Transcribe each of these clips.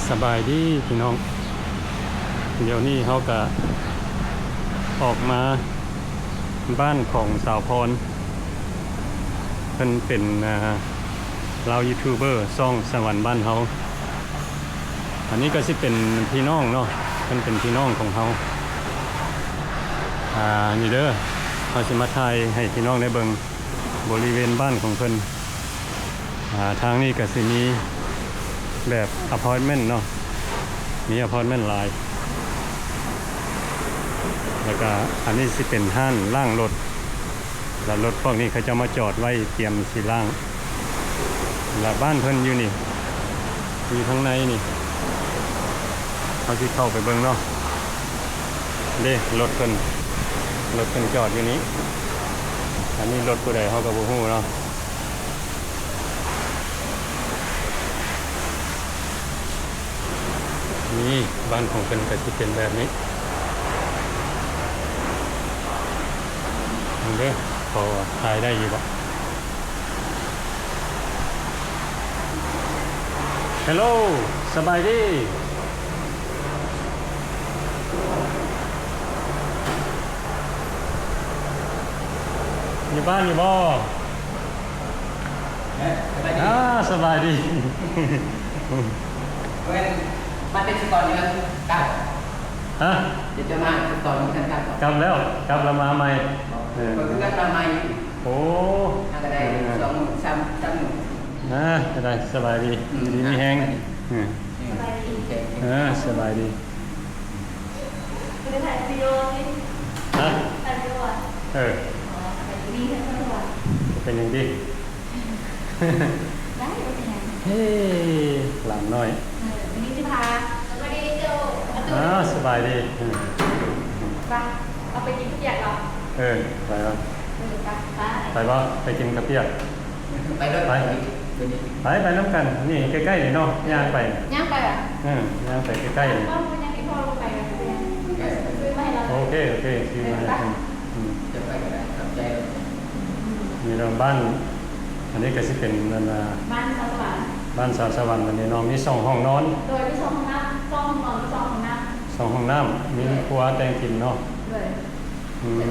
ສະບາຍດີພີ່ນ້ອງ, ດຽວນີ້ເຮົາກະອອກມາບ້ານຂອງສາວພອນ, ເພິ່ນເປັນ ອ່າ ລາວຢູທູບເບີຊ່ອງສະຫວັນບ້ານເຮົາ. ອັນນີ້ກະຊິເປັນພີ່ນ້ອງເນາະ, ເພິ່ນເປັນພີ່ນ້ອງຂອງເຮົາ. ອ່າ ນີ້ເດີ, ເຮົາຊິມາຖ່າຍໃຫ້ພີ່ນ້ອງໄດ້ເບິ່ງ ບໍລິເວນບ້ານຂອງເພິ່ນ. ອ່າ ທາງນີ້ກະຊິມີແບບອາພາດເມັນເນາະ, ມີອາພາດເມັນຫຼາຍ. ແລ້ວກະອັນນີ້ຊິເປັນຮ້ານລ້າງລົດ, ແລ້ວລົດພວກນີ້ເຂົາເຈົ້າມາຈອດໄວ້ຕຽມຊິລ້າງ. ແລ້ວບ້ານເພິ່ນຢູ່ນີ້, ຢູ່ທາງໃນນີ້, ເຮົາຊິເຂົ້າໄປເບິ່ງເນາະ. ເດ້ ລົດເພິ່ນ, ລົດເພິ່ນຈອດຢູ່ນີ້. ອັນນີ້ລົດຜູ້ໃດເຮົາກະບໍ່ຮູ້ເນາະ. ນີ້ ບ້ານຂອງເພິ່ນກະຊິເປັນແບບນີ້. ເບິ່ງເດີ ພໍຖ່າຍໄດ້ຢູ່ບໍ່? Hello ສະບາຍດີ, ຢູ່ບ້ານຢູ່ບໍ່? ເອີ ສະບາຍດີ. ອ່າ ສະບາຍດີ. ເພິ່ນມາແຕ່ຊິກ່ອນຢູ່ແລ້ວ ກັບ. ຮະ? ດຽວຈະມາຕອນນີ້ກັນ ກັບ ກັບແລ້ວ, ກັບແລ້ວມາໃໝ່. ເອີ ເພິ່ນກັບມາໃໝ່. ໂອ້ ຫາກະໄດ້ ເອີ ສອງມື້ ສາມ ສາມມື້. ອ່າ ກະໄດ້ ສະບາຍດີ. ອືມ ຢູ່ດີມີແຮງ. ເອີ ສະບາຍດີ. ເອີ ສະບາຍດີ. ບໍ່ໄດ້ຖ່າຍວິດີໂອຕິ? ຮະ? ຖ່າຍວິດີໂອ. ເອີ ອໍ ສະບາຍດີ. ເປັນຫຍັງຕິ? ໄດ້ ບໍ່ເປັນຫຍັງ. ເອີ ຫຼານນ້ອຍ. ເອີ ມື້ນີ້ຊິພາ ສະບາຍດີເຈົ້າ. ອ່າ ສະບາຍດີ. ເອີ ໄປ ເອົາໄປກິນເຂົ້າປຽກເນາະ. ເອີ ໄປວະ? ເອີ ໄປ ໄປ ໄປບໍ່? ໄປກິນເຂົ້າປຽກ. ໄປເລີຍ ໄປ ໄປ ໄປນຳກັນ. ນີ້ໃກ້ໆນີ້ເນາະ, ຍ່າງໄປ ຍ່າງໄປຫວາ? ເອີ ຍ່າງໄປໃກ້ໆນີ້. ເອີ ໂອເຄ ໂອເຄ ຊື້ມາໃຫ້ເພິ່ນ. ເອີ ອືມ ຈະໄປກະໄດ້ ຂອບໃຈ. ນີ້ເນາະ ບ້ານ ອັນນີ້ກະຊິເປັນ ອັນນ່າ ບ້ານສາວສະຫວັນ. ບ້ານສາວສະຫວັນ ອັນນີ້ເນາະ ມີສອງຫ້ອງນອນ. ໂດຍ ມີສອງຫ້ອງນ້ຳ, ສອງຫ້ອງນອນ ສອງຫ້ອງນ້ຳ. ສອງຫ້ອງນ້ຳ ມີ ໂດຍ ຄົວແຕ່ງກິນເນາະ. ໂດຍ ອືມ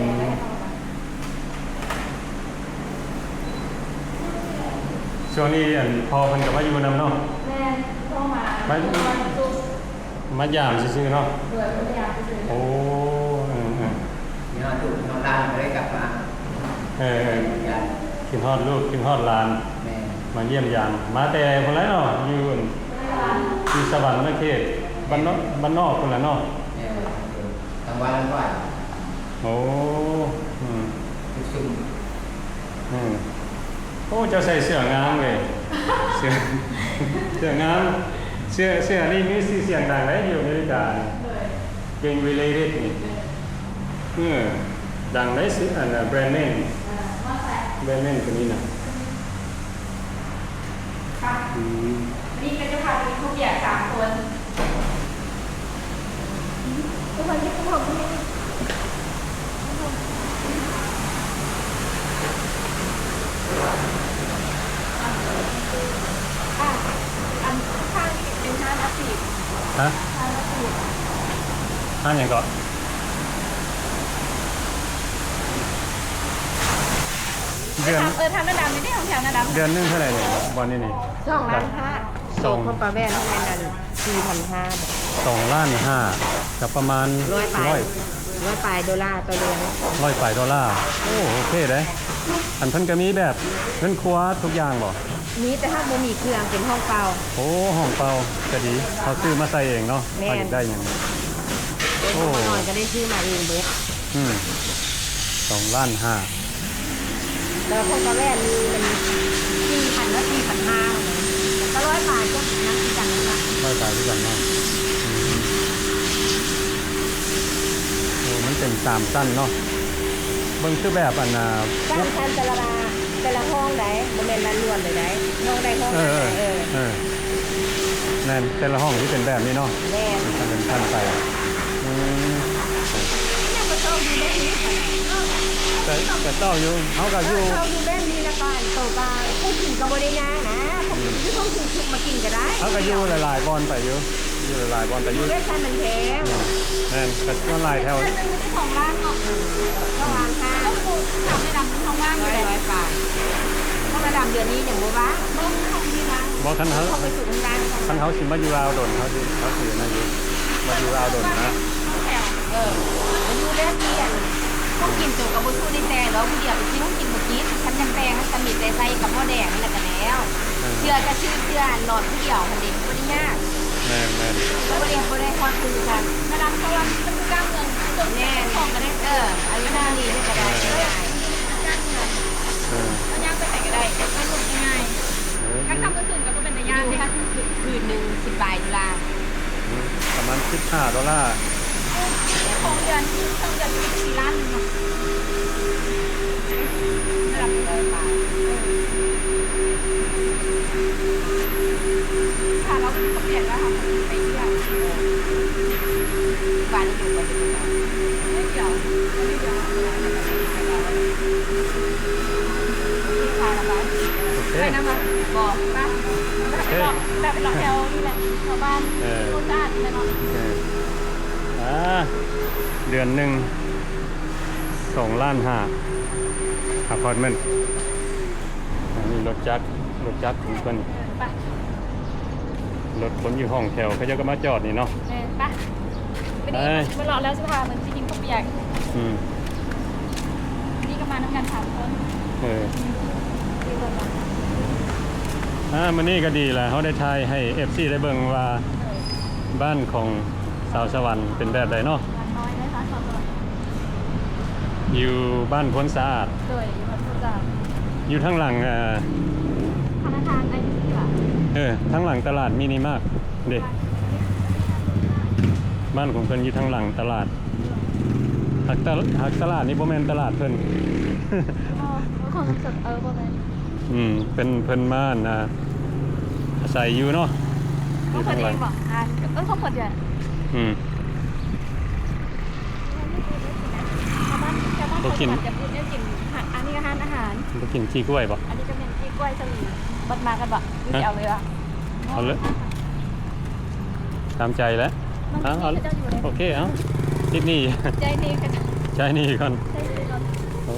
ຊ່ວງນີ້ ອັນ ພໍ່ເພິ່ນກະມາຢູ່ນຳເນາະ. ແມ່ນ ພໍ່ມາ ມາ ມາຢາມຊື່ໆເນາະ. ໂດຍ ມາຢາມຊື່ໆ. ໂອ້ ເອີໆ ມີຮອດລູກຮອດຫຼານກະໄດ້ກັບມາ. ເອີໆ ຢາມ ຄິດຮອດລູກ ຄິດຮອດຫຼານ. ແມ່ນ ມາຢ້ຽມຢາມ ມາແຕ່ພຸ້ນແຫຼະເນາະ. ຢູ່ ຢູ່ສະຫວັນນະເຂດ ບ້ານນອກ ບ້ານນອກພຸ້ນແຫຼະເນາະ. ແມ່ນ ທາງວັດລະກວາຍ. ໂອ້ ອືມ ຊຸມ ອືມ ໂອ້ ເຈົ້າໃສ່ເສື້ອງາມເວີຍ. ເສື້ອ ເສື້ອງາມ. ເສື້ອ ເສື້ອນີ້ມີຊື່ສຽງດັງໄດ໋ ຢູ່ອາເມລິການີ້. ໂດຍ ເກັ່ງວິເລເດດນີ້. ໂດຍ ເອີ ດັງໄດ໋ ຊື່ ອັນ ແບຣນເນມ. ເອີ ວ່າໄປ ແບຣນເນມໂຕນີ້ນະ. ອືມ ນີ້ກະຈະພາໄປກິນເຂົ້າປຽກສາມຄົນ. ອັນ ອັນ ທາງນີ້ເປັນຮ້ານອາຊີບ. ຮະ? ຮ້ານອາຊີບ. ຮ້ານຫຍັງເກາະ? ເດືອນ ເອີ ທາງໜ້າດຳນີ້ເດ້ ຂອງແຖວໜ້າດຳ. ເດືອນໜຶ່ງເທົ່າໃດນີ້ ບ່ອນນີ້ນີ້? ສອງລ້ານຫ້າ. ສອງ ໂຕຂອງປ້າແວ່ນເທົ່ານັ້ນ ສີ່ພັນຫ້າ. ສອງລ້ານຫ້າ ກະປະມານຮ້ອຍປາຍ ຮ້ອຍ ຮ້ອຍປາຍໂດລາຕໍ່ເດືອນ. ຮ້ອຍປາຍໂດລາ. ໂອ້ ໂອເຄເດ້. ອັນເພິ່ນກະມີແບບເຮືອນຄົວທຸກຢ່າງບໍ່? ມີ ແຕ່ເຮົາບໍ່ມີເຄື່ອງ ເປັນຫ້ອງເປົ່າ. ໂອ້ ຫ້ອງເປົ່າກະດີ ເຮົາຊື້ມາໃສ່ເອງເນາະ. ແມ່ນ ເຮົາຢາກໄດ້ຫຍັງ. ໂອ້ ເປັນຫ້ອງນອນກະໄດ້ຊື້ມາເອງເບິດ. ອືມ ສອງລ້ານຫ້າ. ແລ້ວພວກກາແຟນີ້ມັນສີ່ພັນ ຫຼື ສີ່ພັນຫ້າ ກະຮ້ອຍປາຍ ກະຍັງຄືກັນນັ້ນລະ. ຮ້ອຍປາຍຄືກັນເນາະ. ອືມ ໂອ້ ມັນເປັນສາມຊັ້ນເນາະ. ເບິ່ງຄືແບບ ອັນນ່າ ສາມຊັ້ນ ແຕ່ລະ ແຕ່ລະຫ້ອງໃດ໋ ບໍ່ແມ່ນລວມເລີຍໃດ໋ ຫ້ອງໃດຫ້ອງໜຶ່ງ. ເອີ ເອີ ເອີ ແມ່ນ ແຕ່ລະຫ້ອງຊິເປັນແບບນີ້ເນາະ. ແມ່ນ ມັນເປັນຂັ້ນໄປ. ອືມ ຍັງບໍ່ຊອບຢູ່ແບບນີ້. ແຕ່ ແຕ່ເຈົ້າຢູ່ ເຮົາກໍຢູ່ ເອີ ເຈົ້າຢູ່ແບບນີ້ລະ ກະອັນໂຕກະຜູ້ກິນກໍບໍ່ໄດ້ຍາກນະ ຜູ້ກິນ ອືມ ຢູ່ທ້ອງຖິ່ນ ມາກິນກໍໄດ້ ເຮົາກໍຢູ່ຫຼາຍໆບ່ອນໄປຢູ່ ຢູ່ຫຼາຍໆບ່ອນໄປຢູ່ ຢູ່ເວດໄຊມັນແພງ ອືມ ແມ່ນ ກໍສ່ວນຫຼາຍແຖວ ເດືອນໜຶ່ງມີສອງລ້ານເນາະ ເອີ ສອງລ້ານຫ້າ ຖາມແມ່ດຳ ຫ້ອງວ່າງຢູ່ໃດ ຮ້ອຍປາຍ ເພາະແມ່ດຳເດືອນນີ້ຍັງບໍ່ວ່າງ ບໍ່ ຄັນເຮົາ ຄັນເຮົາຊິມາຢູ່ລາວດົນ ເຮົາຊິ ເຮົາຊິມາຢູ່ ມາຢູ່ລາວດົນນະ ແຖວ ເອີ ມາຢູ່ແບບນີ້ ອັນ ຂອງກິນໂຕກໍບໍ່ສູ້ໃນແຕ່ດອກ ຜູ້ດຽວໄປຊື້ຂອງກິນບໍ່ກິນ ຄັນຈຳແປງກໍມີແຕ່ໃສ່ກັບໝໍ້ແດງນັ້ນແຫຼະກໍແລ້ວ ເອີ ເທື່ອກໍຊື້ເທື່ອນອນຜູ້ດຽວຫັ້ນເດ້ ບໍ່ໄດ້ຍາກ ແມ່ນໆ ກໍບໍ່ໄດ້ ບໍ່ໄດ້ຮອດຄືກັນ ລະດັບເຂົາວ່າມັນຄືກາງເມືອງ ແມ່ນ ຂອງກໍໄດ້ ເອີ ອາຍຸເທົ່ານີ້ກໍໄດ້ ເອີ ເອີ ເຮົາຍ່າງໄປໃສກໍໄດ້ ສະດວກງ່າຍ ເອີ ກາງຄ່ຳກາງຄືນກໍບໍ່ເປັນຕາຢ້ານເດ້ ຄືນໜຶ່ງສິບປາຍໂດລາ ອືມ ປະມານສິບຫ້າໂດລາ ສອງເດືອນ ສອງເດືອນກໍສີ່ລ້ານໜຶ່ງເນາະ ລະດັບຮ້ອຍປາຍ ເອີ ຖ້າເຮົາບໍ່ປ່ຽນລະເຮົາໄປວຽກ ບ້ານຢູ່ ໄປນຳບໍ່? ໂອເຄ ໄປນຳບໍ່? ໄປ ໂອເຄ ໄປເລາະ ໄປເລາະແຖວນີ້ແຫຼະ ແຖວບ້ານ ເອີ ໂຄນສະອາດນີ້ແຫຼະເນາະ ເອີ ອ່າ ເດືອນໜຶ່ງ ສອງລ້ານຫ້າ ອາພາດເມັນ ອັນນີ້ລົດຈັກ ລົດຈັກຂອງເພິ່ນ ເອີ ໄປ ລົດຂົນຢູ່ຫ້ອງແຖວ ເຂົາເຈົ້າກໍມາຈອດນີ້ເນາະ ເອີ ໄປ ໄປ ມາເລາະແລ້ວຊິພາເພິ່ນຊິກິນເຂົ້າປຽກ ອືມ ນີ້ກໍມານຳກັນສາມຄົນ ເອີ ອືມ ອ່າ ມື້ນີ້ກໍດີລະ ເຮົາໄດ້ຖ່າຍໃຫ້ເອັຟຊີໄດ້ເບິ່ງວ່າ ເອີ ບ້ານຂອງສາວສະຫວັນເປັນແບບໃດເນາະ ບ້ານນ້ອຍເດ້ ສາວສະຫວັນ ຢູ່ບ້ານໂພນສະອາດ ໂດຍ ຢູ່ບ້ານໂພນສະອາດ ຢູ່ທາງຫຼັງ ເອີ ທະນາຄານໄອບີຊີຫວາ? ເອີ ທາງຫຼັງຕະຫຼາດມິນິມາດເດ້ ບ້ານຂອງເພິ່ນຢູ່ທາງຫຼັງຕະຫຼາດ ຫາກຕະ ຫາກຕະຫຼາດນີ້ບໍ່ແມ່ນຕະຫຼາດເພິ່ນ ເອີ ບໍ່ແມ່ນ ອືມ ເພິ່ນ ເພິ່ນມາ ອັນນ່າ ອາໄສຢູ່ເນາະ ຂອງເພິ່ນເອງບໍ? ເອີ ຂອງເພິ່ນເອງ ອືມ ແຖວບ້ານ ແຖວບ້ານເຂົາກໍຈະບໍ່ກິນແນວກິນ ອັນນີ້ກໍຮ້ານອາຫານ ບໍ່ກິນຈີ້ກ້ວຍບໍ? ອັນນີ້ກໍແມ່ນຈີ້ກ້ວຍສາລີ ບັດມາກັນບໍ? ຫຼືຊິເອົາເລີຍວະ? ເອົາເລີຍ ຕາມໃຈແຫຼະ ເອົາ ເອົາ ໂອເຄ ເອົາ ຕິດໜີ້ ຈ່າຍໜີ້ກ່ອນ ຈ່າຍໜີ້ກ່ອນ ໂອ້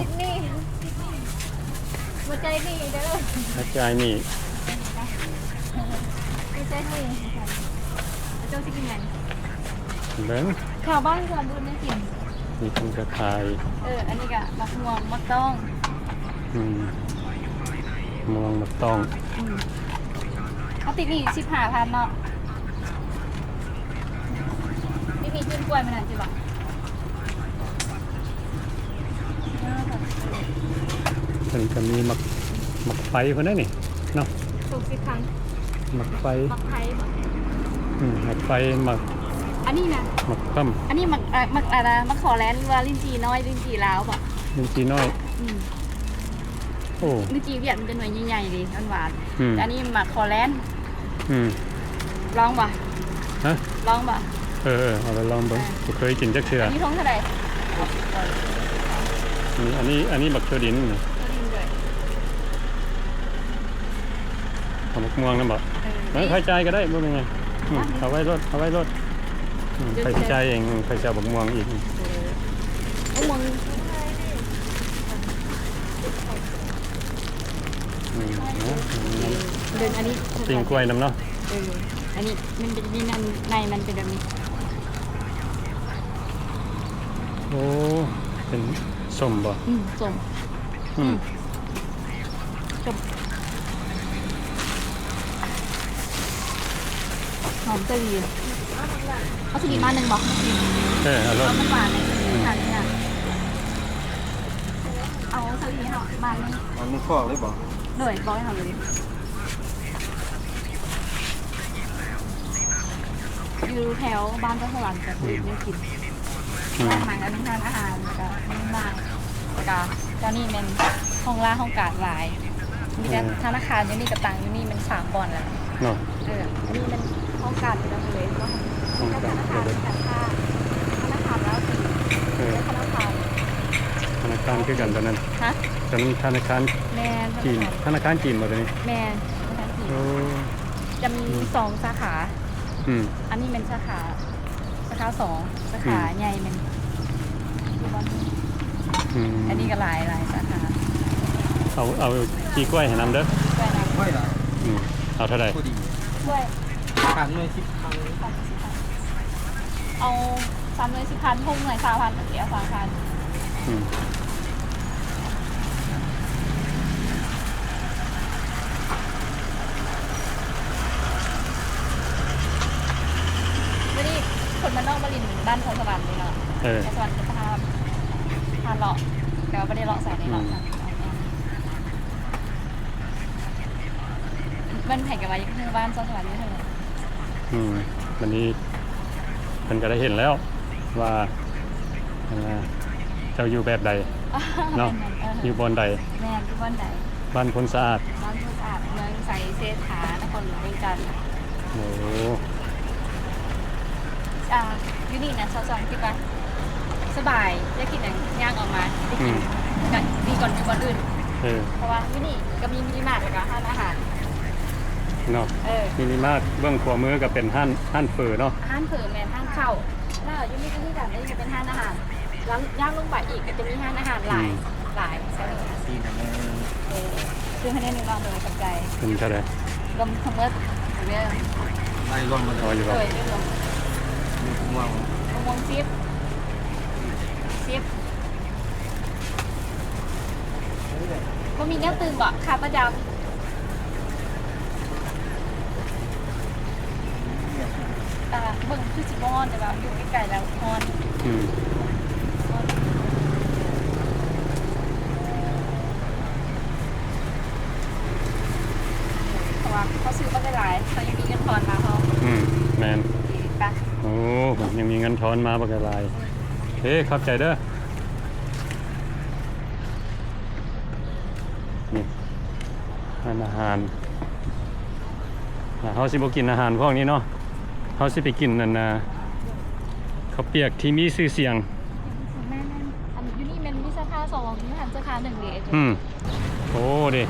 ຕິດໜີ້ ບໍ່ຈ່າຍໜີ້ເດີ ບໍ່ຈ່າຍໜີ້ ບໍ່ຈ່າຍໜີ້ ເຈົ້າຊິກິນຫຍັງ? ເບິ່ງ ແຖວບ້ານສະຫວັນບຸນໄດ້ກິນ ມີຄົນກໍຂາຍ ເອີ ອັນນີ້ກໍໝາກມ່ວງ ໝາກຕ້ອງ ອືມ ມ່ວງ ໝາກຕ້ອງ ອືມ ເອົາຕິດໜີ້ສິບຫ້າພັນເນາະ ຕິດໜີ້ທຶນກ້ວຍມັນຫັ້ນຊິບໍ? ເພິ່ນກໍມີໝາກ ໝາກໄຟເພິ່ນໄດ໋ນີ້ເນາະ ສູງສິບພັນ ໝາກໄຟ ໝາກໄຟບໍ? ອືມ ໝາກໄຟ ໝາກ ອັນນີ້ນະ ໝາກປ້ຳ ອັນນີ້ໝາກ ເອີ ໝາກ ອັນນະ ໝາກຄໍແລນ ຫຼືວ່າລິນຈີນ້ອຍ ລິນຈີລາວບໍ? ລິນຈີນ້ອຍ ອືມ ໂອ້ ລິນຈີຫວຽດມັນຈະໜ່ວຍໃຫຍ່ໆເດ້ ຫວານໆ ອືມ ແຕ່ອັນນີ້ໝາກຄໍແລນ ອືມ ລອງບໍ່? ຮະ? ລອງບໍ່? ເອີໆ ເອົາໄປລອງເບິ່ງ ເອີ ບໍ່ເຄີຍກິນຈັກເທື່ອ ອັນນີ້ຖົງເທົ່າໃດ? ອັນນີ້ ອັນນີ້ ອັນນີ້ບັກຖົ່ວດິນ ຖົ່ວດິນເດີ ເອົາບັກມ່ວງນຳບໍ່? ເອີ ເອີ ຂ້ອຍຈ່າຍກໍໄດ້ ບໍ່ເປັນຫຍັງ ອືມ ເອົາໄວ້ໂລດ ເອົາໄວ້ໂລດ ອືມ ຂ້ອຍຊິຈ່າຍເອງ ຂ້ອຍຊິເອົາບັກມ່ວງອີກ ເອີ ບັກມ່ວງ ອືມ ເບິ່ງອັນນີ້ ປີ້ງກ້ວຍນຳເນາະ ເອີ ອັນນີ້ມັນເປັນ ມີໃນ ໃນມັນເປັນແບບນີ້ ໂອ້ ເປັນສົ້ມບໍ່? ອືມ ສົ້ມ ອືມ ສົ້ມ ຫອມສາລີ ເອົາສາລີມາໜຶ່ງບໍ່? ເອີ ເອົາໂລດ ເອົາມັນຫວານ ອືມ ທານນີ້ນະ ເອົາສາລີເນາະ ມາໜຶ່ງ ອັນນີ້ປອກເລີຍບໍ່? ໂດຍ ປອກໃຫ້ເຮົາເລີຍ. ຢູ່ແຖວບ້ານເຈົ້າສະຫວັນກໍຄືແນວກິນ ອືມ ຮ້ານອາຫານ ຮ້ານອາຫານ ແລ້ວກໍມີໝາກ ແລ້ວກໍຕອນນີ້ແມ່ນຫ້ອງລາຫ້ອງການຫຼາຍ ມີແຕ່ ອືມ ທະນາຄານຢູ່ນີ້ ກໍຕັ້ງຢູ່ນີ້ແມ່ນສາມບ່ອນແລ້ວເນາະ ເອີ ອັນນີ້ແມ່ນຫ້ອງການເບິດເລີຍເນາະ ມີແຕ່ທະນາຄານ ທະນາຄານລາວຈີນ ເອີ ທະນາຄານ ທະນາຄານ ນຄືກັນຕອນນັ້ນ. ຮະ? ຕອນນັ້ນທະນາຄານ ແມ່ນ ຈີນ ທະນາຄານ ທະນາຄານຈີນບໍ່ຕົວນີ້? ແມ່ນ ທະນາຄານຈີນ. ໂອ້ ຈະມີ ອືມ ສອງສາຂາ. ອືມ ອັນນີ້ແມ່ນສາຂາ ສາຂາສອງ ສາຂາ ອືມ ໃຫຍ່ແມ່ນຢູ່ບ່ອນນີ້. ອືມ ອັນນີ້ກໍຫຼາຍ ຫຼາຍສາຂາ. ເອົາ ເອົາຈີ່ກ້ວຍໃຫ້ນຳເດີ. ກ້ວຍນຳ. ກ້ວຍລະ? ອືມ ເອົາເທົ່າໃດ? ກ້ວຍ ສາມໜ່ວຍສິບພັນ. ເອົາສາມໜ່ວຍສິບພັນ ຫົກໜ່ວຍຊາວພັນ ເອົາສາມພັນ. ອືມ ມື້ນີ້ຄົນບ້ານນອກມາຫຼິ້ນບ້ານຊາວສະຫວັນນີ້ເນາະ. ເອີ ຊາວສະຫວັນກໍພາ ພາເລາະ ແຕ່ວ່າບໍ່ໄດ້ເລາະໃສເລີຍເນາະ. ອືມ ມັນໃຜກໍວ່າຢາກຮູ້ບ້ານຊາວສະຫວັນຢູ່ເທິງ. ອືມ ວັນນີ້ເພິ່ນກໍໄດ້ເຫັນແລ້ວວ່າ ອ່າ ເຈົ້າຢູ່ແບບໃດເນາະ. ແມ່ນ ເອີ ຢູ່ບ່ອນໃດ? ແມ່ນ ຢູ່ບ່ອນໃດ? ບ້ານໂພນສະອາດ ບ້ານໂພນສະອາດ ເມືອງໄຊເສດຖາ ນະຄອນຫຼວງວຽງຈັນ. ໂອ້ ອ່າ ຢູ່ນີ້ນະ ຊາວສະຫວັນຄິດວ່າ ສະບາຍ ຢາກກິນຫຍັງຍ່າງອອກມາໄດ້ກິນ. ອືມ ກະດີກວ່າຢູ່ບ່ອນອື່ນ. ເອີ ເພາະວ່າຢູ່ນີ້ກໍມີມິນິມາດ ແລ້ວກໍຮ້ານອາຫານເນາະ. ເອີ ມິນິມາດເບື້ອງຂວາມືກໍເປັນຮ້ານ ຮ້ານເຝີເນາະ. ຮ້ານເຝີ ແມ່ນ ຮ້ານເຂົ້າ. ແລ້ວຢູ່ນີ້ກໍຄືກັນ ອັນນີ້ກໍເປັນຮ້ານອາຫານ. ແລ້ວຍ່າງລົງໄປອີກກໍຈະມີຮ້ານອາຫານຫຼາຍ ອືມ ຫຼາຍ. ເອີ ຊື້ໃຫ້ແດ່ໜຶ່ງເນາະ. ໂດຍ ຂອບໃຈ. ເປັນເທົ່າໃດ? ລວມທັງໝົດເດີ ໄດ້ລວມໝົດເລີຍ. ອໍ ຢູ່ລວມ ໂດຍ ໄດ້ລວມ. ມີໝາກມ່ວງ ໝາກມ່ວງສິບ ສິບ. ບໍ່ມີແນວຕື່ມບໍ່? ຄ່າປະຈຳ. ອ່າ ເບິ່ງຄືຊິບໍ່ຮ້ອນ ແຕ່ວ່າຢູ່ໃກ້ໆແລ້ວຮ້ອນ. ອືມ ເພາະວ່າເຮົາຊື້ມາຫຼາຍໆ ເຮົາຍັງມີເງິນທອນມາພ້ອມ. ອືມ ແມ່ນ. ໂອເຄ ໄປ. ໂອ້ ຍັງມີເງິນທອນມາບັກຫຼາຍ. ເອີ ຂອບໃຈເດີ. ນີ້ ຮ້ານອາຫານ ເຮົາຊິບໍ່ກິນອາຫານພວກນີ້ເນາະ. ເຮົາຊິໄປກິນອັນນ່າ ເຂົ້າປຽກທີ່ມີຊື່ສຽງ. ແມ່ນໆ ອັນຢູ່ນີ້ແມ່ນມີສາຂາສອງ ມີຫັ້ນສາຂາໜຶ່ງເດ້. ອືມ ໂອ້ ເດ້.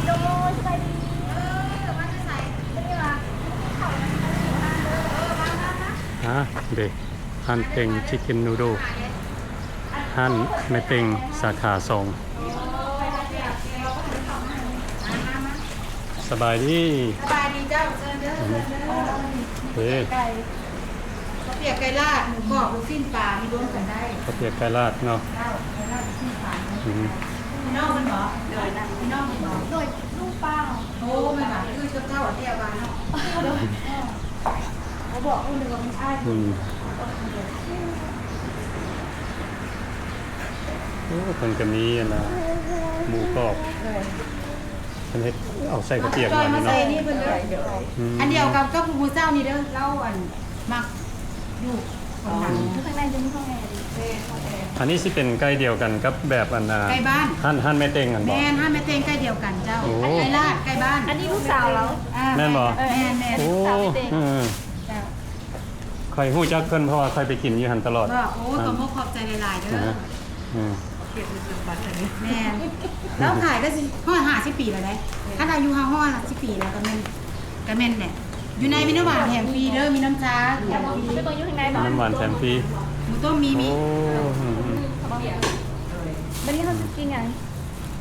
ໂດຍ ສະບາຍດີ. ເອີ ມາແຕ່ໃສ? ບໍ່ໄດ້ວ່າ ເອີ ມາ ມາ ມາ. ອ່າ ເດ້ ຮ້ານເຕັງ Chicken Noodle ຮ້ານແມ່ເຕັງສາຂາສອງ. ສະບາຍດີ. ສະບາຍດີເຈົ້າ. ເຊີນເດີ ເຊີນເດີ. ເອີ ເຂົ້າປຽກໄກ່ລາດ ໝູກອບ ລູກຊີ້ນປາ ມີລວມກັນໄດ້. ເຂົ້າປຽກໄກ່ລາດເນາະ. ເຈົ້າ ໄກ່ລາດ ລູກຊີ້ນປາ. ອືມ ພີ່ນ້ອງເພິ່ນບໍ? ໂດຍ ພີ່ນ້ອງເພິ່ນບໍ? ໂດຍ ລູກປ້າ. ໂອ້ ແມ່ນຫວາ ຄືກັບເຈົ້າແທ້ວ່າເນາະ. ໂດຍ ບໍ່ບອກເພິ່ນວ່າເປັນອ້າຍ. ອືມ ໂອ້ ເພິ່ນກໍມີອັນນ່າ ໝູກອບ. ໂດຍ ເພິ່ນເຮັດເອົາໃສ່ເຂົ້າປຽກມາເນາະ. ອືມ ອັນດຽວກັບ ກັບຜູ້ເຊົ້ານີ້ເດີ ລາວອັນ ມັກຢູ່ຂ້າງຫຼັງ. ຂ້າງໃນຈະມີຫ້ອງແອ. ອັນນີ້ຊິເປັນໄກ່ດຽວກັນກັບແບບອັນນ່າ ໄກ່ບ້ານ ຮ້ານ ຮ້ານແມ່ເຕັງຫັ້ນບໍ? ແມ່ນ ຮ້ານແມ່ເຕັງໄກ່ດຽວກັນເຈົ້າ. ໂອ້ ໄກ່ລາດ ໄກ່ບ້ານ. ອັນນີ້ລູກສາວລາວ. ອ່າ ແມ່ນບໍ? ແມ່ນໆ ໂອ້ ເອີ ເຈົ້າ ຂ້ອຍຮູ້ຈັກເພິ່ນ ເພາະວ່າຂ້ອຍໄປກິນຢູ່ຫັ້ນຕະຫຼອດ. ບໍ່? ໂອ້ ອ່າ ຂໍຂອບໃຈຫຼາຍໆເດີ. ອືມ ແມ່ນ ລາວຂາຍກໍຊິຮອດຫ້າສິບປີແລ້ວເດ້. ຄັນອາຍຸເຮົາຮອດຫ້າສິບປີແລ້ວກໍແມ່ນ ກໍແມ່ນແຫຼະ. ຢູ່ໃນມີນ້ຳຫວານແຖມຟຣີເດີ ມີນ້ຳຊາແຖມຟຣີ. ໄປເບິ່ງຢູ່ຂ້າງໃນບໍ? ນ້ຳຫວານແຖມຟຣີ. ໝູຕົ້ມມີ ມີ. ໂອ້ ອືມໆ ບັດນີ້ເຮົາຊິກິນຫຍັງ?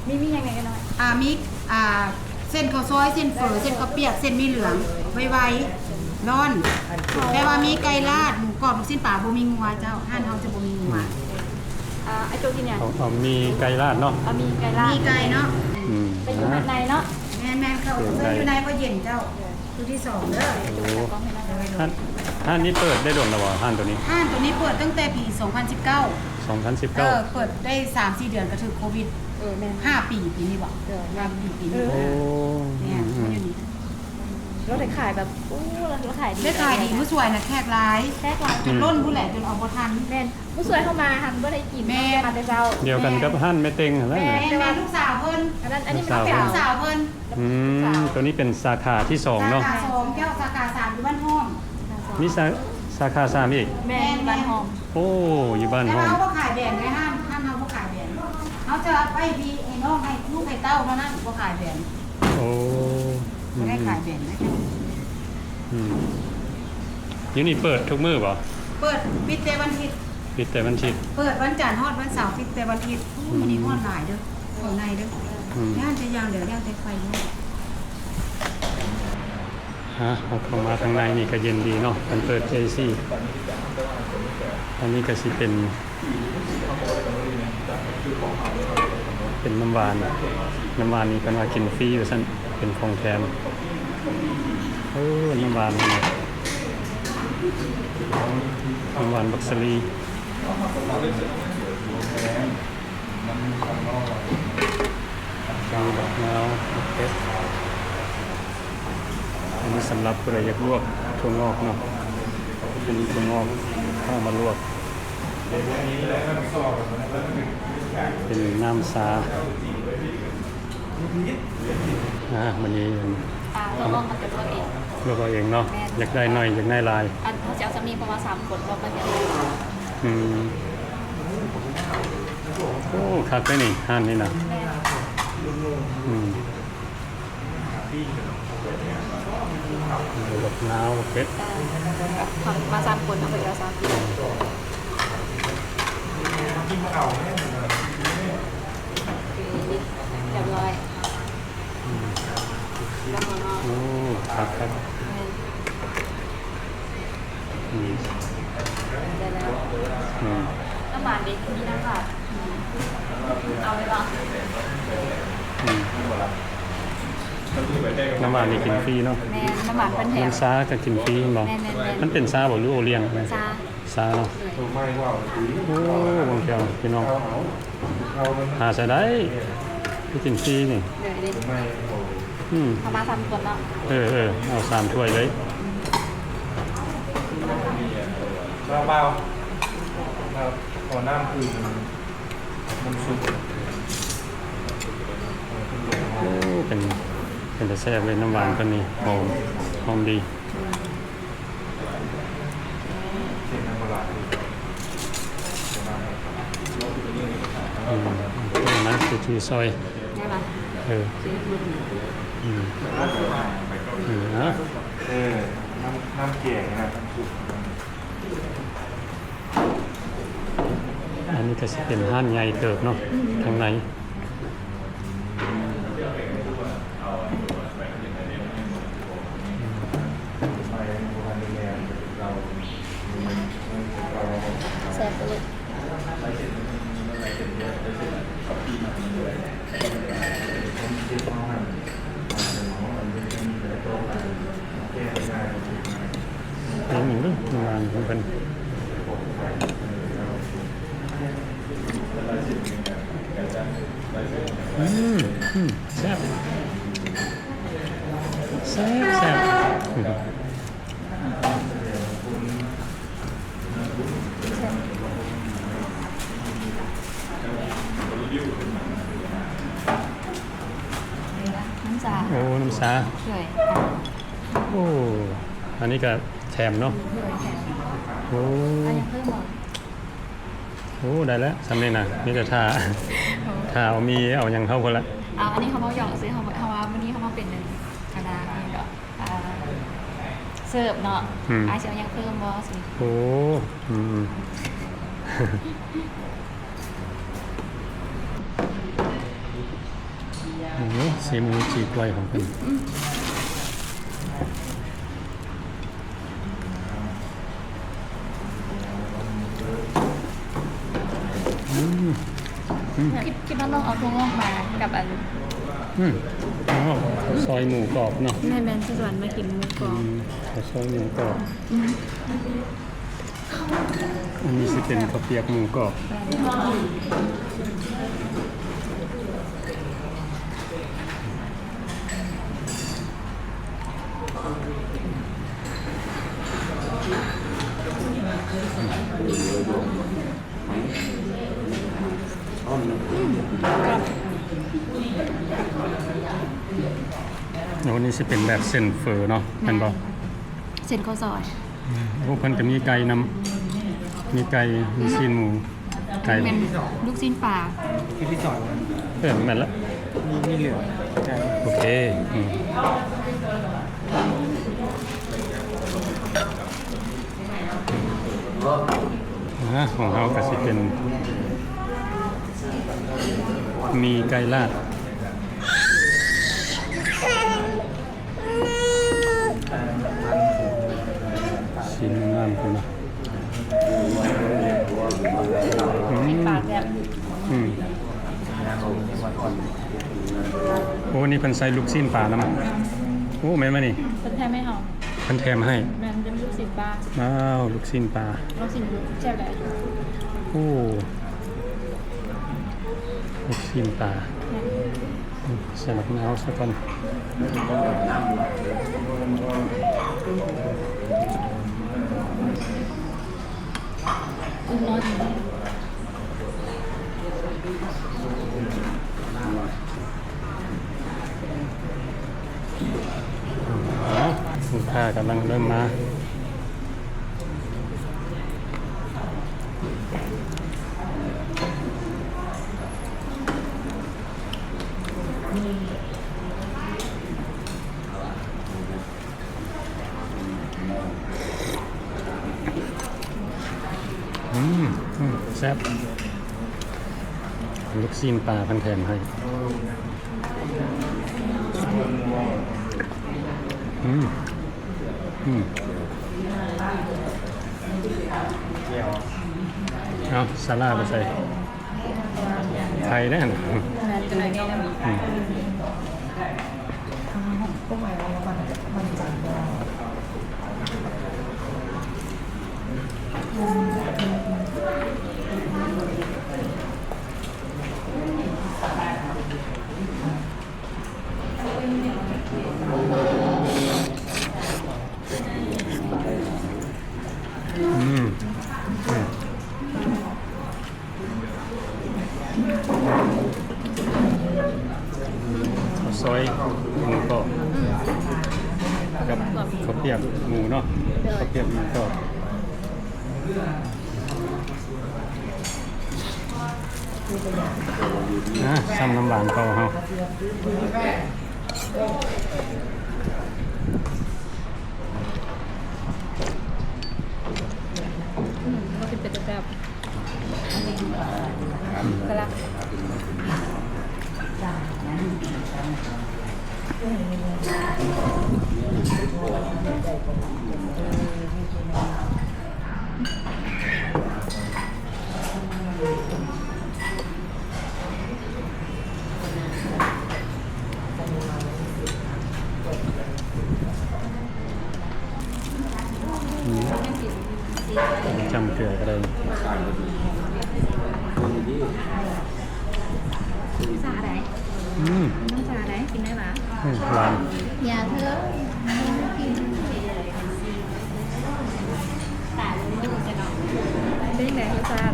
ມີ ມີຫຍັງແດ່ກັນໜ້ອຍ? ອ່າ ມີ ອ່າ ເສັ້ນເຂົ້າຊອຍ ເສັ້ນເຝີ ເສັ້ນເຂົ້າປຽກ ເສັ້ນໝີ່ເຫຼືອງ ໄວໆ ຮ້ອນ. ແຕ່ວ່າມີໄກ່ລາດ ໝູກອບ ລູກຊີ້ນປາ ບໍ່ມີງົວເຈົ້າ. ຮ້ານເຮົາຈະບໍ່ມີງົວ. ອ່າ ໄອ້ໂຈກິນຫຍັງ? ເອົາ ເອົາໝີ່ໄກ່ລາດເນາະ. ເອົາໝີ່ໄກ່ລາດ ໝີ່ໄກ່ເນາະ. ອືມ ໄປຢູ່ຮ້ານໃນເນາະ. ແມ່ນໆ ເຂົ້າ ເອີ ຢູ່ໃນກໍເຢັນເຈົ້າ. ຜູ້ທີສອງເດີ. ໂອ້ ຮ້ານ ຮ້ານນີ້ເປີດໄດ້ດົນແລ້ວບໍ່ ຮ້ານໂຕນີ້? ຮ້ານໂຕນີ້ເປີດຕັ້ງແຕ່ປີສອງພັນສິບເກົ້າ. ສອງພັນສິບເກົ້າ. ເອີ ເປີດໄດ້ສາມສີ່ເດືອນກໍຖືກໂຄວິດ. ເອີ ແມ່ນ ຫ້າປີ ປີນີ້ບໍ? ເອີ ຫ້າປີ ປີນີ້. ເອີ ໂອ້ ແມ່ນ ອືມໆ ຢູ່ນີ້ ລາວໄດ້ຂາຍແບບ ໂອ້ ລາວ ລາວຂາຍດີ. ໄດ້ຂາຍດີ. ມື້ສວຍນະແຂກຫຼາຍ ແຂກຫຼາຍ ຈົນລົ້ນພຸ້ນແຫຼະ ຈົນເອົາບໍ່ທັນ. ແມ່ນ ຜູ້ຊ່ວຍເຮົາມາຫັ້ນບໍ່ໄດ້ກິນ. ແມ່ນ ເຮົາຈະມາແຕ່ເຊົ້າ. ດຽວກັນກັບຮ້ານແມ່ເຕັງຫັ້ນແຫຼະ. ແມ່ນ ແມ່ນ ລູກສາວເພິ່ນ. ອັນນັ້ນ ອັນນີ້ມັນ ລູກສາວເພິ່ນ. ອືມ ໂຕນີ້ເປັນສາຂາທີສອງເນາະ. ສາຂາສອງເຈົ້າ ສາຂາສາມຢູ່ບ້ານຫ້ອມ. ມີສາ ສ ສາຂາສາມອີກ? ແມ່ນ ບ້ານໂຮມ. ໂອ້ ຢູ່ບ້ານໂຮມ. ແຕ່ວ່າເຮົາບໍ່ຂາຍແບນເດ້ ຮ້ານ ຮ້ານເຮົາບໍ່ຂາຍແບນ. ເຮົາຈະໄປໃຫ້ພີ່ໃຫ້ນ້ອງ ໃຫ້ລູກໃຫ້ເຕົ້າເທົ່ານັ້ນ ບໍ່ຂາຍແບນ. ໂອ້ ບໍ່ໄດ້ຂາຍແບນນະ. ອືມ ຢູ່ນີ້ເປີດທຸກມື້ບໍ່? ເປີດ ປິດແຕ່ວັນທິດ. ປິດແຕ່ວັນທິດ. ເປີດວັນຈັນຮອດວັນເສົາ ປິດແຕ່ວັນທິດ. ອືມ ມື້ນີ້ຮ້ອນຫຼາຍເດີ້ ເຂົ້າໃນເດີ້. ອືມ ຢ້ານແຕ່ຢ່າງດຽວ ຢ້ານແຕ່ໄຟ. ອ່າ ເຂົ້າມາທາງໃນນີ້ກໍເຢັນດີເນາະ ເພິ່ນເປີດເອຊີ. ອັນນີ້ກໍຊິເປັນ ເປັນນ້ຳຫວານ. ນ້ຳຫວານນີ້ເພິ່ນວ່າກິນຟຣີວ່າຊັ້ນ ເປັນຂອງແຖມ. ເອີ ນ້ຳຫວານນີ້ ນ້ຳຫວານບັກສາລີ. ມີບັກນາວ ບັກເຜັດ. ອັນນີ້ສຳລັບຜູ້ໃດຢາກລວກຖົ່ວງອກເນາະ ເປັນຖົ່ວງອກເອົາມາລວກ. ເປັນນ້ຳຊາ. ອ່າ ມື້ນີ້ ອ່າ ລວກເອົາ ມັນຈະລວກເອງ. ລວກເອົາເອງເນາະ. ແມ່ນ. ຢາກໄດ້ໜ້ອຍ ຢາກໄດ້ຫຼາຍ. ອັນເຮົາຊິເອົາສ່ຳນີ້ ເພາະວ່າສາມຄົນລວກໄດ້ແບບ. ອືມ ໂອ້ ຄັກເດ້ນີ້ ຮ້ານນີ້ນະ. ແມ່ນ. ອືມ ບັກນາວ ບັກເຜັດ. ມາສາມຄົນເນາະ ເພິ່ນກໍເອົາສາມ. ໂອເຄ ຮຽບຮ້ອຍ. ອືມ ໂອ້ ຄັກໆ. ແມ່ນ. ອືມ ໄດ້ແລ້ວ. ອືມ ນ້ຳຫວານເດ້ ມີນ້ຳຫວານ. ເອົາເລີຍບໍ່? ອືມ ນ້ຳຫວານນີ້ກິນຟຣີເນາະ. ແມ່ນ ນ້ຳຫວານເພິ່ນແຖມ. ນ້ຳຊາກໍກິນຟຣີແມ່ນບໍ່? ແມ່ນໆໆ. ມັນເປັນຊາບໍ່ ຫຼືໂອລ້ຽງ? ຊາ. ຊາເນາະ. ໂອ້ ເບິ່ງແກ້ວພີ່ນ້ອງ ຫາໃສໄດ້ ໄປກິນຟຣີນີ້. ອືມ ເຮົາມາສາມຄົນເນາະ. ເອີໆ ເອົາສາມຖ້ວຍເລີຍ. ເອົາເປົ່າ ເອົານ້ຳຄືນ ນ້ຳຊຸບ. ໂອ້ ເປັນ ເປັນຕາແຊບເລີຍ ນ້ຳຫວານຕົວນີ້ ຫອມ ຫອມດີ. ອືມ ມາ ຊິຖືຊ່ອຍ. ໄດ້ປະ? ເອີ ໂອເຄ. ອືມ ອືມ ເອົາ ເອີ ນ້ຳ ນ້ຳແກງນະ ນ້ຳຊຸບ. ອັນນີ້ກໍຊິເປັນຮ້ານໃຫຍ່ເຕີບເນາະ ອືມ ທາງໃນ. ແຊບເລີຍ. ເບິ່ງເດີ້ ນ້ຳມັນຂອງເພິ່ນ. ອືມ ອືມ ແຊບ ແຊບ ແຊບ. ນ້ຳຊາ. ໂອ້ ນ້ຳຊາ. ໂດຍ. ໂອ້ ອັນນີ້ກໍແຖມເນາະ. ໂດຍ ແຖມ. ໂອ້ ເອົາຫຍັງເພີ່ມບໍ່? ໂອ້ ໄດ້ແລ້ວ ສ່ຳນີ້ນະ ມີແຕ່ຖ້າ ໂອ້ ຖ້າເອົາໝີ່ເອົາຫຍັງເຂົ້າພຸ້ນລະ. ເອົາ ອັນນີ້ເຮົາເວົ້າຫຍອກຊື່ ເຮົາ ເຮົາວ່າມື້ນີ້ເຮົາມາເປັນອັນ ອັນນ່າ ອີ່ຫຍັງເກາະ ອ່າ ເສີບເນາະ. ອືມ ອ້າຍຊິເອົາຫຍັງເພີ່ມບໍ່? ໂອ້ ອືມ ອືມ. ໂອ້ ຊີມືຈີກລ້ວຍຂອງເພິ່ນ. ອືມ ອືມ. ຄິດ ຄິດວ່າລອງເອົາຖົ່ວງອກມາກັບອັນ ອືມ ເອົາ ເຂົ້າຊອຍໝູກອບເນາະ. ແມ່ນໆ ຊິຊວນມາກິນໝູກອບ. ອືມ ເຂົ້າຊອຍໝູກອບ. ອືມ. ອັນນີ້ຊິເປັນເຂົ້າປຽກໝູກອບ. ໂອ້ ນີ້ຊິເປັນແບບເສັ້ນເຝີເນາະ ແມ່ນບໍ່? ເສັ້ນເຂົ້າຊອຍ. ໂອ້ ເພິ່ນກໍມີໄກ່ນຳ ມີໄກ່ ມີຊີ້ນໝູ ໄກ່ ແມ່ນລູກຊີ້ນປາ ທີ່ສອງ ເອີ ແມ່ນລະ ມີ ມີເຫຼືອ ໂອເຄ ອືມ ອ່າ ຂອງເຮົາກໍຊິເປັນໝີ່ໄກ່ລາດ. ຊີ້ນງາມພຸ້ນນະ ອືມ ປາແຊບ ອືມ ໂອ້ ນີ້ເພິ່ນໃສ່ລູກຊີ້ນປານຳ ໂອ້ ແມ່ນບໍ່ນີ້ ເພິ່ນແຖມໃຫ້ເຮົາ ເພິ່ນແຖມໃຫ້ ແມ່ນ ເປັນລູກຊີ້ນປາ ວ້າວ ລູກຊີ້ນປາ ລູກຊີ້ນແຊບຫຼາຍ ໂອ້ ລູກຊີ້ນປາ ແມ່ນ. ໃສ່ໝາກນາວຊະກ່ອນ ລູກຄ້າກຳລັງເລີ່ມມາ. ອືມ ອືມ ແຊບ ລູກຊີ້ນປາເພິ່ນແຖມໃຫ້ ອືມ ອືມ ເອົາສາລາໄປໃສ່ ໄທແດ່ນະ ແມ່ນ ອືມ. ອືມ ອືມ ເຂົ້າຊອຍໝູກອບ ອືມ ກັບເຂົ້າປຽກໝູເນາະ ໂດຍ ເຂົ້າປຽກໝູກອບ. ອ່າ ຊ້ຳນ້ຳຫວານຕໍ່ເຮົາ ອືມ ກໍເປັນຕາແຊບ ກະລະ. ອືມ ຈ້ຳເກືອກໍໄດ້ ຊາໃດ? ອືມ ນ້ຳຊາໃດ? ກິນໄດ້ຫວາ? ອືມ ຫວານ ຢ່າເທື່ອ ກິນ ຕາຍເລີຍ ເປັນຈັ່ງໃດ ລົດຊາດ?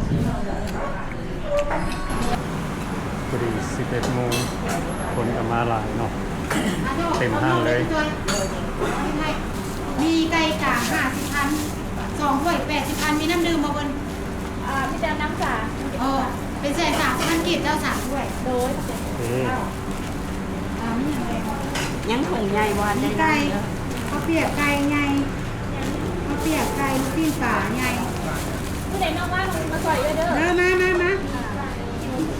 ພໍດີສິບເອັດໂມງ ຄົນກໍມາຫຼາຍເນາະ ເຕັມຮ້ານເລີຍ. ມີໄກ່ກາງຫ້າສິບພັນ ສອງຖ້ວຍແປດສິບພັນ ມີນ້ຳດື່ມບໍ່ເພິ່ນ? ອ່າ ມີແຕ່ນ້ຳຊາ. ເອີ ເປັນແສນສາມສິບພັນກີບເຈົ້າ ສາມຖ້ວຍ. ໂດຍ ເອີ ອ່າ ມີຫຍັງແດ່? ຍັງຖົງໃຫຍ່ບໍ່ທັນໄດ້ ໄກ່ ເຂົ້າປຽກໄກ່ໃຫຍ່ ເຂົ້າປຽກໄກ່ ລູກຊີ້ນປາໃຫຍ່. ຜູ້ໃດນອກບ້ານມາຊ່ອຍເອື້ອຍເດີ. ເດີ ມາ ມາ ມາ.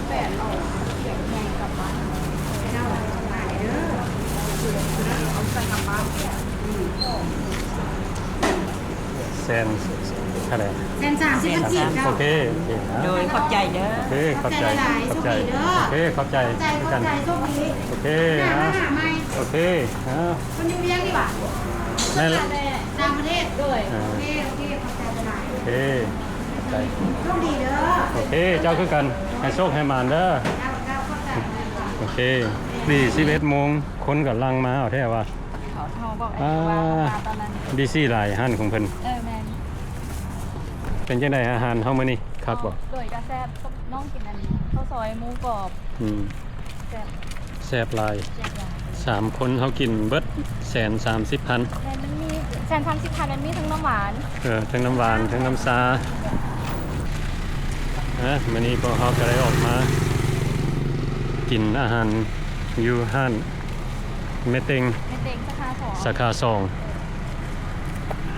ແປດຮ້ອຍ ໃຫຍ່ກັບບ້ານ ເຈົ້າ ຫຼາຍເດີ ເອົາໃສ່ກັບບ້ານ. ແສນເທົ່າໃດ? ແສນສາມສິບພັນກີບເຈົ້າ. ໂອເຄ ໂອເຄ ໂດຍ ຂອບໃຈເດີ ໂອເຄ ຂອບໃຈ ຂອບໃຈຫຼາຍໆ ໂຊກດີເດີ ໂອເຄ ຂອບໃຈ ຂອບໃຈ ຄືກັນ ໂອເຄ ຫາມາໃໝ່ ໂອເຄ ເອົາ ເພິ່ນຢູ່ວຽງນີ້ຫວາ? ແມ່ນລະ ຕ່າງປະເທດ ໂດຍ ເອີ ໂອເຄ ໂອເຄ ຂອບໃຈຫຼາຍໆ ໂອເຄ ຂອບໃຈ ໂຊກດີເດີ ໂອເຄ ເຈົ້າຄືກັນ ໃຫ້ໂຊກໃຫ້ໝານເດີ ເຈົ້າ ເຈົ້າ ຂອບໃຈ ໂອເຄ ນີ້ສິບເອັດໂມງ ຄົນກໍຫຼັ່ງມາເອົາແທ້ວ່າ ເຂົາ ເຮົາບອກ ອ່າ ເຂົາວ່າເຂົາມາຕອນນັ້ນ ດີຊີຫຼາຍຮ້ານຂອງເພິ່ນ ເອີ ແມ່ນ ເປັນຈັ່ງໃດອາຫານເຮົາມື້ນີ້ ຄັກບໍ່? ໂດຍ ກະແຊບ ນ້ອງກິນອັນເຂົ້າຊອຍໝູກອບ ອືມ ແຊບ ແຊບຫຼາຍ ແຊບຫຼາຍ ສາມຄົນເຮົາກິນເບິດແສນສາມສິບພັນ ແມ່ນ ມັນມີ ແສນສາມສິບພັນ ມັນມີທັງນ້ຳຫວານ ເອີ ທັງນ້ຳຫວານ ທັງນ້ຳຊາ. ອ່ະ ມື້ນີ້ພວກເຮົາກໍໄດ້ອອກມາກິນອາຫານຢູ່ຮ້ານແມ່ເຕັງ ແມ່ເຕັງສາຂາສອງ ສາຂາສອງ.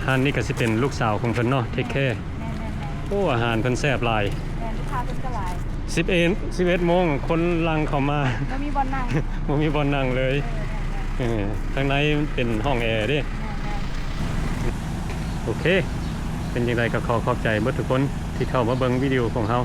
ຮ້ານນີ້ກໍຊິເປັນລູກສາວຂອງເພິ່ນເນາະ ເທກແຄ. ແມ່ນໆໆ ໂອ້ ອາຫານເພິ່ນແຊບຫຼາຍ. ແມ່ນ ລູກຄ້າເພິ່ນກໍຫຼາຍ. ສິບເອັດ ສິບເອັດໂມງ ຄົນຫຼັ່ງເຂົ້າມາ ບໍ່ມີບ່ອນນັ່ງ ບໍ່ມີບ່ອນນັ່ງເລີຍ. ເອີ ແມ່ນໆ ເອີ ທາງໃນມັນເປັນຫ້ອງແອເດ້. ແມ່ນໆ ໂອເຄ ເປັນຈັ່ງໃດກໍຂໍຂອບໃຈເບິດທຸກຄົນທີ່ເຂົ້າມາເບິ່ງວິດີໂອຂອງເຮົາ.